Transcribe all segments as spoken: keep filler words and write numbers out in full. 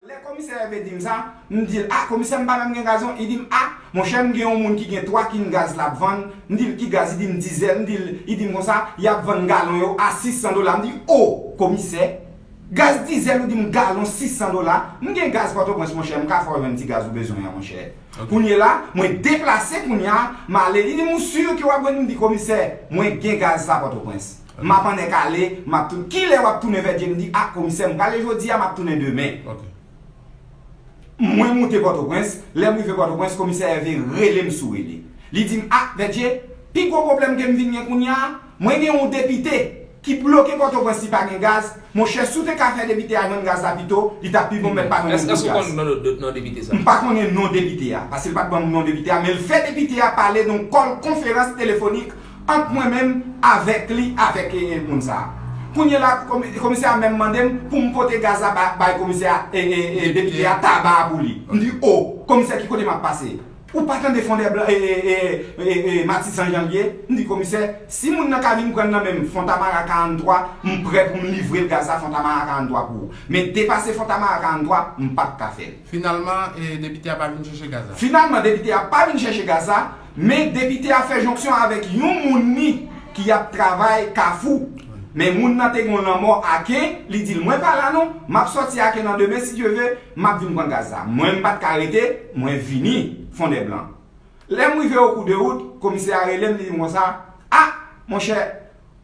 Lè komisè Ève di m sa, m di l, "A, komisè, m pa menm gen gaz non." Li di m, "A, monchè, m gen yon moun ki gen twa kin gaz l ap vann." M di l, "Ki gaz?" Li di m, "Dizèl." M di l, li di m konsa, "Y ap vann galon yo a sis san dola." M di, "O, komisè, gaz dizèl, ou di m galon sis san dola?" M gen gaz Pòtoprens, monchè, m ka fè w jwenn ti gaz ou bezwen an, monchè. Kounye la, mwen deplase kounye a, m ale. Li di m, "Ou si ke w ap jwenn?" M di, "Komisè, mwen gen gaz sa Pòtoprens. M ap annèk ale, m ap tou-, kilè w ap tounen?" Vèdye, m di, "A, komisè, m prale jodi a, m ap tounen demen." Mwen moute Pòtoprens, lè m rive Pòtoprens, komisè Ève rele m sou rele. Li di m, "A, Vèdye, pi gwo pwoblèm ke m vin gen kounye a, mwen gen yon depite ki bloke Pòtoprens, li pa gen gaz." Monchè, si w te ka fè depite a jwenn gaz la pito, li t ap pi bon, men l pa jwenn yon gout gaz. Èske w konn non, non, non depite sa? M pa konnen non depite a, paske l pa t ban m non depite a, men l fè depite a pale nan yon kòl konferans telefonik ant mwen menm avèk li, avèk e, e, moun sa a. Kounye la, komi-, komisè a menm mande m pou m pote gaz la ba-, bay komisè a, e, e, e, depite a, taba a pou li. M di, "O, komisè, ki kote m ap pase?" Ou pa tande Fondèblan, e, e, e, e, e, Matisan jan l ye? M di, "Komisè, si moun nan ka vin pran l nan men m, Fontamara karannntwa, m prè pou m livre l gaz la Fontamara karannntwa pou ou. Men depase Fontamara karannntwa, m p ap ka fè l." Finalman, e, depite a pa vin chèche gaz la? Finalman, depite a pa vin chèche gaz la, men depite a fè jonksyon avèk yon moun li ki ap travay Kafou. Men moun nan te gen yon lanmò Aken, li di l, "Mwen pa la non, m ap sòti Aken nan demen, si Dye ve, m ap vin pran gaz la." Mwen, m pa t ka rete, mwen vini Fondèblan. Lè m rive Okou de Wout, komisè a rele m, li di m konsa, "A, monchè,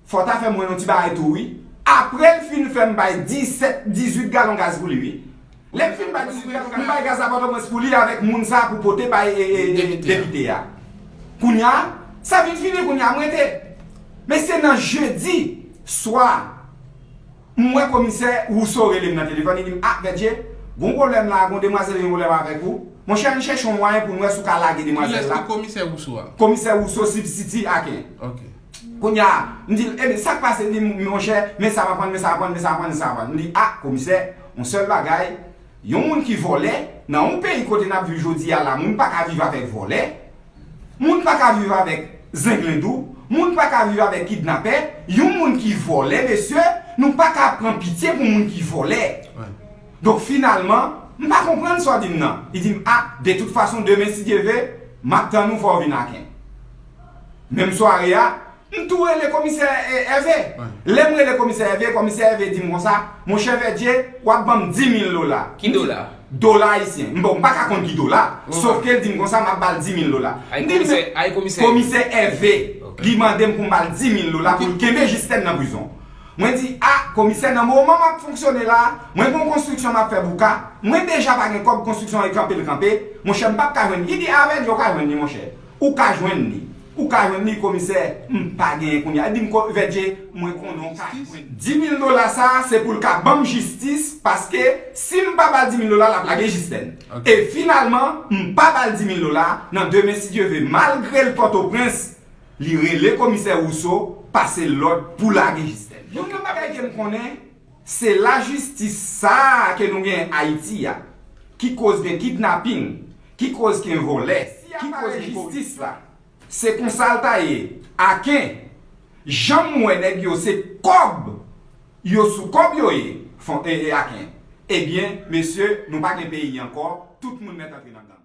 fò w ta fè mwen yon ti bagay tou, wi." Apre l fin fè m bay disèt, dizuit galon gaz pou li, wi. Lè m fin bay dizuit galon gaz, m bay gaz la Pòtoprens pou li avèk moun sa a pou pote bay, e, e, e, depite a. Kounye a, sa vin fini, kounye a, m rete. Men se nan jedi swa, m wè komisè Rousseau rele m nan telefòn, li di m, "A, Vèdye, gon pwoblèm la, gon demwazèl gen pwoblèm avèk ou. Monchè, ann chèche yon mwayen pou n wè si w ka lage demwazèl la." Kilès ki komisè Rousseau a? Komisè Rousseau, sibstiti Aken. Ok. Kounye a, m di l, "Ebyen, sa k pase?" Li di m, "Monchè, men sa m aprann, men sa m aprann, men sa m aprann, men sa m aprann." M di, "A, komisè, yon sèl bagay, yon moun ki vòlè, nan yon peyi kote n ap viv jodi a la, moun pa ka viv avèk vòlè." Moun pa ka viv avèk zenglendou, moun pa ka viv avèk kidnapè, yon moun ki vòlè, mesye, nou pa ka pran pitye pou moun ki vòlè. Donk, finalman, m pa konprann sa w di m nan. Li di m, "A, de tout fason, demen, si Dye ve, m ap tann ou, fò w vin Aken." Menm sware a, m tou rele komisè, e, Ève. Lè m rele komisè Ève, komisè Ève di m konsa, "Monchè Vèdye, w ap ban m di mil dola." Ki dola? Dola ayisyen. M, bon, m pa ka konn ki dola, sof ke l di m konsa, "M ap ba l di mil dola." Ay, m di l, komisè, ay, komisè. Komisè Ève, li mande m pou m ba l di mil dola pou l kenbe Jistèn nan prizon. Mwen di, "A, komisè, nan moman m ap fonksyone la, mwen gen yon konstriksyon m ap fè Bouka, mwen deja pa gen kòb, konstriksyon an e kanpe l kanpe, monchè, m p ap ka jwenn." Li di, "A, Vèdye, w ka jwenn li, monchè. Ou ka jwenn li. Ou ka jwenn li, komisè, m pa genyen kounye a." Li di m, "Ko-, Vèdye, mwen konnen w ka jwenn di mil dola sa a, se pou l ka ban m jistis, paske si m pa ba l di mil dola, l ap lage Jistèn." E finalman, m pa ba l di mil dola, nan demen, si Dye ve, malgre l Pòtoprens, li rele komisè Rousseau, pase l lòd pou lage Jistèn. Youn nan bagay ke m konnen, se lajistis sa a ke nou genyen Ayiti a, ki koz gen kidnaping, ki koz gen vòlè, ki koz gen koripsyon. Se konsa l ta ye. Aken, jan m wè nèg yo se kòb, yo sou kòb yo ye, fon, e, e Aken. Ebyen, mesye, nou pa gen peyi ankò, tout moun mèt antre nan gang.